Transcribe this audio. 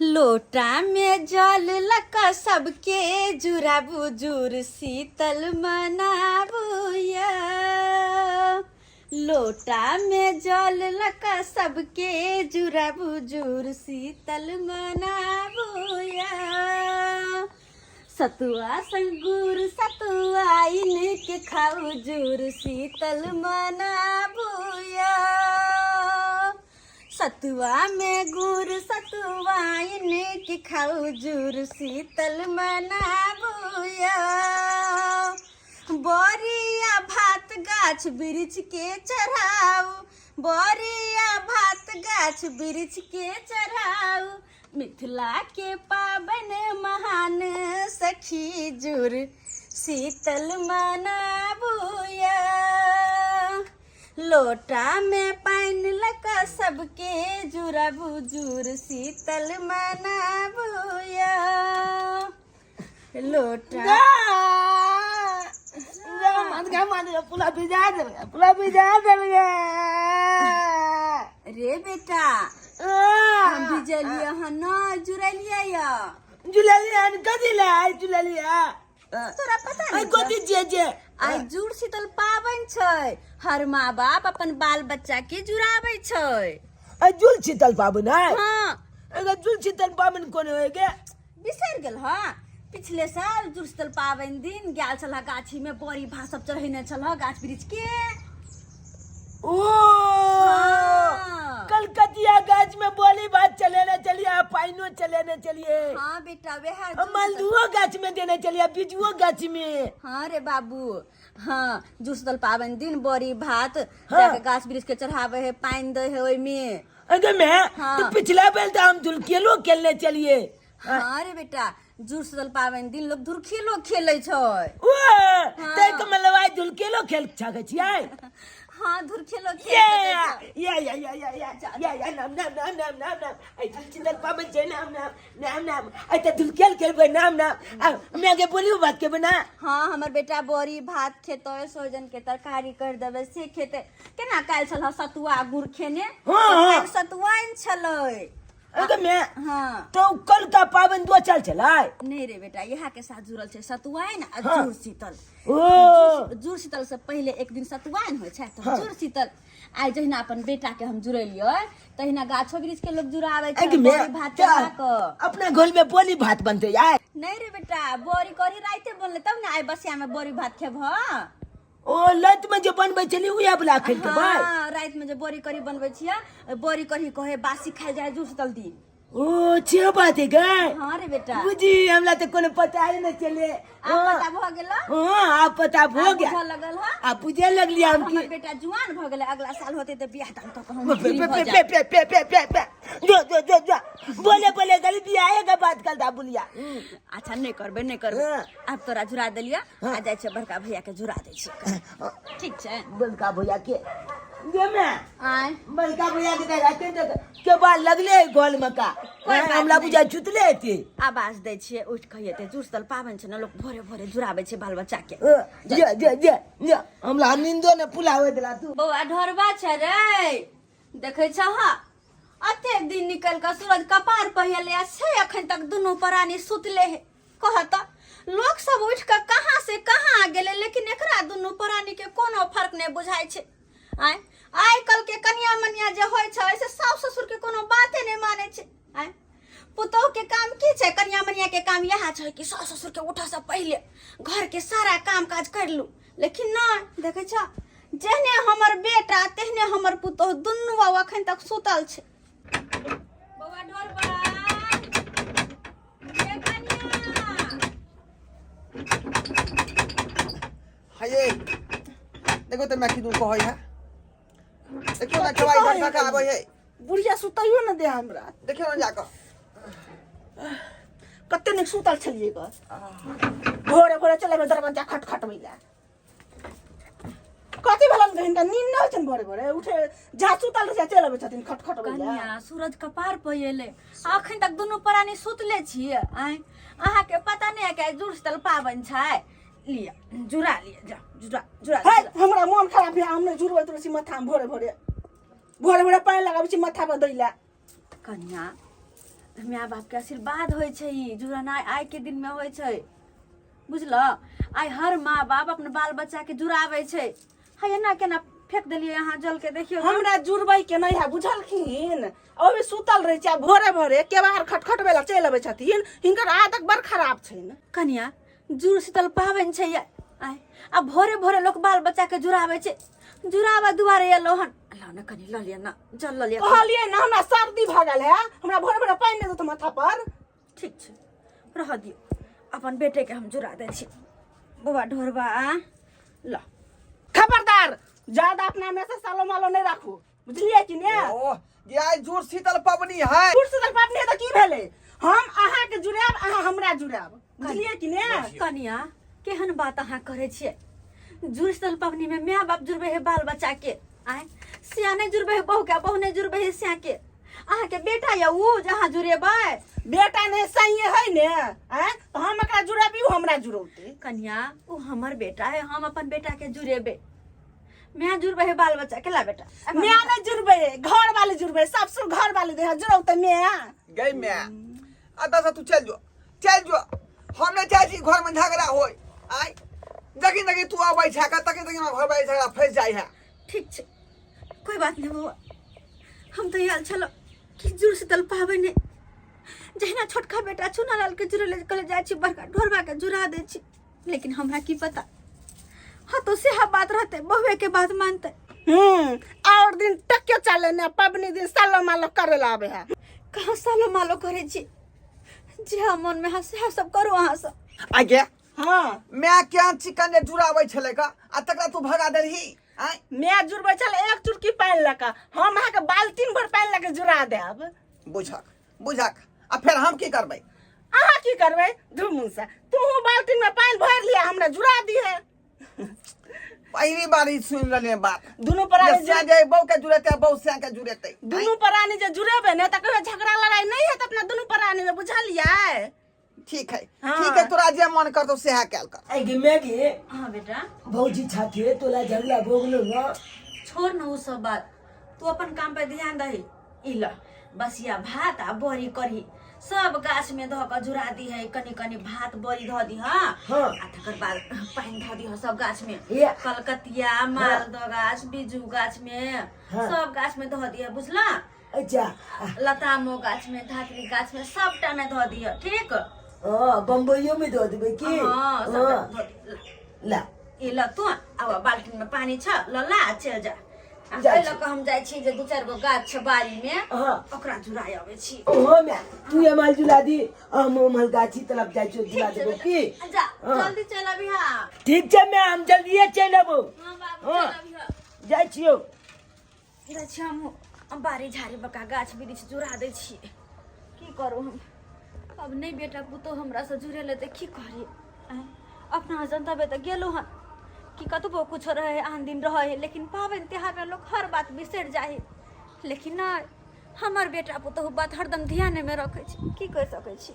लोटा में जल लक सबके जुराबू जुर शीतल मनाबू या। लोटा में जल लक सबके जुराबू जुर शीतल मनाबू या। सतुआ संगूर सतुआ इनके खाऊ जुर शीतल मनाबू या। सतुआ में गुड़ सतुआ के खाऊ जुर शीतल मनाबू या। बरिया भात गाछ वृक्ष के चढ़ाऊ, बरिया भात गाछ वृक्ष के चढ़ाऊ, मिथिला के पावन महान सखी जुर शीतल मनाबू या। लोटा में पानि लऽ कऽ सबके जुड़ाबू जुड़ शीतल मनाबू या। लोटा पुला भिजा देल पुला भिजा देल रे बेटा, हम भिजलियै हन नहि, जुड़लियै या। जुललिया कथी ले आइ जुललिया? तोरा पता आइ नहीं कथी छियै जे आइ जुड़ शीतल पाबनि छै, हर माँ बाप अपन बाल बच्चा के जुड़ाबै छै। आइ जुड़ शीतल पाबनि है? हाँ। एगो जुड़ शीतल पाबनि कोन होइ गे? बिसरि गेल हँ, पिछले साल जुड़ शीतल पाबनि दिन गेल छलह गाछी में, बड़ी भात सब चढ़ेने छलह गाछ वृक्ष के। ओ हाँ। कलकतिया गाछ में बोली बात चलेने चलिए, पाइनो चलेने चलिए। हाँ बेटा, वएह जुड़ शीतल- मालदुओ गाछ में देने चलिए, बिजुओ गाछ में। हाँ रे बाबू, हाँ, जुड़ शीतल पाबनि दिन बड़ी भात हाँ। जाके गाछ वृक्ष के चढ़ाबै है, पानि दै है ओहिमे। अगे मैं हाँ। तो पिछला बेल तो हम झुलकेलो खेलने चलिए। हाँ रे बेटा, जुड़ शीतल पाबनि दिन लोग धुरखेलो खेलै छै। ओ हाँ। तै के मतलब आइ झुलकेलो खेल सकै छियै? हाँ, धुरखेलो खेल ये सकै छै। या या या या या या या नाम नाम नाम नाम नाम नाम आइ झुलचितल पाबनि छै, नाम नाम नाम नाम, आइ तऽ झुलकेल खेलबै, नाम नाम। आ मैं के बोलियो बात के बना। हाँ, हमर बेटा बड़ी भात खेतै, सोहजन के तरकारी कर देबै से खेतै। केना काल्हि छल सतुआ गुड़ खेने? हाँ, हाँ। काल्हि सतुआइन छलै। अगे मैं हाँ। तो कल का पाबनि दो चल छलै? नहीं रे बेटा, यहाँ के साथ जुड़ल छै सतुआइन आ हाँ। जुड़ शीतल। ओ जुड़ शीतल से पहिले एक दिन सतुआइन होइ छै तऽ हाँ। जुड़ शीतल आइ जहिना अपन बेटा के हम जुड़ेलियै तहिना गाछो वृक्ष के लोक जुड़ाबै छै अगे मैं बड़ी भात चढ़ा कऽ। अपना घर में बोली भात बनते यार? नहीं रे बेटा, बड़ी करी राइते बनले तब ने आइ बसिया में बड़ी भात खेबह। ओ लत में जे बनबै छली उहे वाला खेल के भाई? हाँ, राति में जे बड़ी करी बनबै छियै, बड़ी करी कहे बासी खाइ जाय जुड़ शीतल दिन। ओ छे बात है गे? हाँ रे बेटा। बुझी हमरा तो कोनो पता ही नहीं चले। आब पता भऽ गेल? हाँ, आब पता भऽ आब गया। बुझऽ लगल हँ? आ बुझे लगलियै हम हमर कि बेटा जुआन भऽ गेलै, अगला साल होतै तऽ बियाह दान कऽ कऽ हम पे फ्री पे भऽ पे जायब। पे पे पे पे पे जो जो जो जो बोले बोले गली बियाहे के बात करता बुलिया। अच्छा, नहि करबै, नहि करबै। हाँ। आब तोरा जुड़ा देलियै। हाँ। आ जाइ छियै बड़का भैया के जुड़ा दै छियै, ठीक छै? बड़का भैया के गे मैं आय बड़का भैया के रहते तो के बाल लगले गोल में का कोई बात हमरा नहीं। बुझा छुतले हेते। आवाज दै छियै, उठि कऽ एतै। जुड़तल पाबनि छै ने, लोक भोरे भोरे जुड़ाबै छै बाल बच्चा के। जे जे जे जे हमरा नींदो ने पुलावे देला तू। बौआ ढोरबा छै रे, देखै छह अतेक दिन निकल कऽ सूरज कपार पहिले आ छै अखन तक दुनू प्राणी सुतले है। कह तऽ लोक सब उठि कऽ कहाँ से कहाँ आ गेलै, लेकिन एकरा दुनू प्राणी के कोनो फर्क नहि बुझाइ छै। आय आइ काल्हि के कनिया मनिया जे होइ छै से साउस ससुर के कोनो बाते नहि मानै छै। आय पुतोह के काम की छै, कनिया मनिया के काम इएह छै कि सास ससुर के उठऽ से पहिले घर के सारा काम काज कर लू, लेकिन नहि देखै छ जेहने हमर बेटा तेहने हमर पुतोह दुनू आब अखन तक सुतल छै। बौआ ढोरबा ये कनिया। हये देखो तऽ मैं किदू कहै है, देखियौ ने खेवाइ घर का आबै है। बुढ़िया सुतैयो ने दे हमरा। देखियौ ने जाकऽ कते नीक सुतल छलियै ग, भोरे भोरे चले दरवाजा खटखटबै ला। कथी भेलन ग हिनका? नींद नहि होइ छनि? भोरे भोरे उठे जहाँ सुतल रहै चलि अबै छथिन खटखटबै ला। कनिया, सूरज कपार पर एलै, अखन तक दुनू प्राणी सुतले छियै। आँय, अहाँके पता नहि है कि आइ जुड़ शीतल पाबनि छै? लिअ जुड़ा लिअ, जा जुड़ा जुड़ा। है हमरा मोन खराब भेल, हम नहि जुड़बैत रहै छी माथामे। भोरे भोरे भोरे भोरे पानि लगाबै छी माथा पर दै ला। कनिया, माय बापके आशीर्वाद होइ छै ई जुड़नाइ आइके दिनमे होइ छै बुझल। आइ हर माँ बाप अपन बाल बच्चाके जुड़ाबै छै। है एना केना फेंक देलियै अहाँ जलके, देखियौ तऽ। हमरा जुड़बै के नहि है, बुझलखिन? ओहि सुतल रहै छै आ भोरे भोरे केबाड़ खटखटबै लए चलि अबै छथिन। हिनकर आदत बड़ खराब छनि। कनिया, जुड़ शीतल पाबनि छै ये आइ, आ भोरे भोरे लोक बाल बच्चा के जुड़ाबै छै। जुड़ाबऽ दुआरे एलौ हन। लऽ ने कनि लऽ लिअ ने, जल लऽ लिअ। कहलियै ने, हमरा सर्दी भऽ गेल है, हमरा भोरे भोरे पानि नहि देत माथा पर। ठीक छै, रह दियौ, अपन बेटेके हम जुड़ा दै छी। बौआ ढोरबा, ल। खबरदार, ज्यादा अपना में से सालो मालो नहीं राखू, बुझलियै कि ने? ओह, ये आइ जुड़ शीतल पबनी है। जुड़ शीतल पाबनि है तऽ की भेलै? हम अहाँके जुड़ायब, अहाँ हमरा जुड़ायब, बुझलियै कि ने? कनिया, केहन बात अहाँ करै छियै? जुड़ शीतल पबनीमे माय बाप जुड़बै है बाल बच्चा के, आँय? सिया नहि जुड़बै है बहू के, बहू नहि जुड़बै है सिया के। अहाँके बेटा यऽ उ जे अहाँ जुड़ेबै? बेटा नहि सही है ने, आँय? तऽ हम एकरा जुड़ेबी, उ हमरा जुड़ौतै। कनिया, उ हमर बेटा है, हम अपन बेटा के जुड़ेबै। माय जुड़बै है बाल बच्चा के। ला बेटा। माय नहि जुड़बै, घर वाले जुड़बै, सब सुर घर वाले दे जुड़ौतै माय। गई माय, अतः से तू चल जो, चल जो। हम नहीं चाहे छी घर में झगड़ा होय। आय जखन जखन तू अबै छै तखन तखन हमरा घर में झगड़ा फंसि जाइ है। ठीक छै, कोई बात नहीं बौआ। हम तऽ आयल छलहुँ कि जुड़ शीतल पाबनि है, जहिना छोटका बेटा चूना लाल के जुड़े कहले जाइ छी बड़का ढोरबा के जुड़ा दै छी, लेकिन हमरा की पता, हाँ तो सेहा बात रहते, बहुए के बात मानते। और दिन टके चले ने, पबनी दिन सालो मालो करे ला आबे है। कहाँ सालो मालो करे छी? जे हम मन में है सेहा सब करू अहाँ सब। आगे। हाँ। मैं क्या चिकन ने जुड़ाबै छलै का आ तकरा तू भगा देलही? आय। मैं जुड़बै छल एक चुटकी पानि लऽ कऽ, हम अहाँके बाल्टीन भर पानि लऽ कऽ जुड़ा देब। बुझक बुझक, आ फेर हम की करबै? अहाँ की करबै? धुमुसा तू बाल्टीन में पानि भरि लिया, हमरा जुड़ा दिहे। पहली बार ई सुनि रहलियै बात। दुनू प्राणी जे सिया जे बहू के जुड़ेतै, बहू सिया के जुड़ेतै। दुनू प्राणी जे जुड़ेबै ने तऽ कहियो झगड़ा लड़ाई नहि हेत अपना दुनू प्राणी में, बुझलियै? ठीक है। हाँ। ठीक है, तोरा जे मन करतौ सेहा कैल कर। आई गे मैगी। हाँ बेटा। भौजी छाती तोला झगड़ा भोगलो न। छोड़ न उ सब बात, तू अपन काम पे ध्यान दही। ई ल बसिया भात आ बड़ी करही, सब गाछ में धऽ कऽ जुड़ा दी है। कनी कनी भात बड़ी धऽ दी। हाँ। हाँ। आ तकर बाद पानि धऽ दी सब गाछ में। ये। कलकतिया मालदह गाछ, बीजू गाछ में। हाँ। सब गाछ में धऽ दिह, बुझला? अच्छा। लतामो गाछ में, धात्री गाछ में, सबटा में धऽ दिह, ठीक? हाँ, बम्बइयो में धो देबै की? हाँ, सबटा हाँ। धऽ दिह। ला। ई ल तू आब, बाल्टीन में पानी छ, ल ला आ चल जा। आ जाइ एहि छी। लऽ कऽ हम जाइ छी जे दू चारि गो गाछ छै बाड़ी में, हाँ। ओकरा जुड़ाय अबै छी। ओहो मैं तू एमहर जुला दी, हम ओमहर गाछी तरफ जाइ छियो, जुला ठीक छै देबो बेटा। की? जा। हाँ। जल्दी चल अबिहा। ठीक छै मैं, हम जल्दिए चलि अबो। हाँ बाबू। हाँ। चल अबिहा। जाइ छियो। जाइ छी हमहूँ बाड़ी झाड़ी बका गाछ वृक्ष जुड़ा दै छी। की करू हम अब? नहि बेटा पुतोह हमरासँ जुड़ेलै तऽ की करी? आँय, अपना जनतबे तऽ गेलहुँ हन कि कतबो कुछो रहै है, आन दिन रहै है, लेकिन पाबनि तिहारमे लोक हर बात बिसरि जाइ है। लेकिन नहि, हमर बेटा पुतोह बात हरदम ध्यानेमे रखै छै। की करि सकै छी?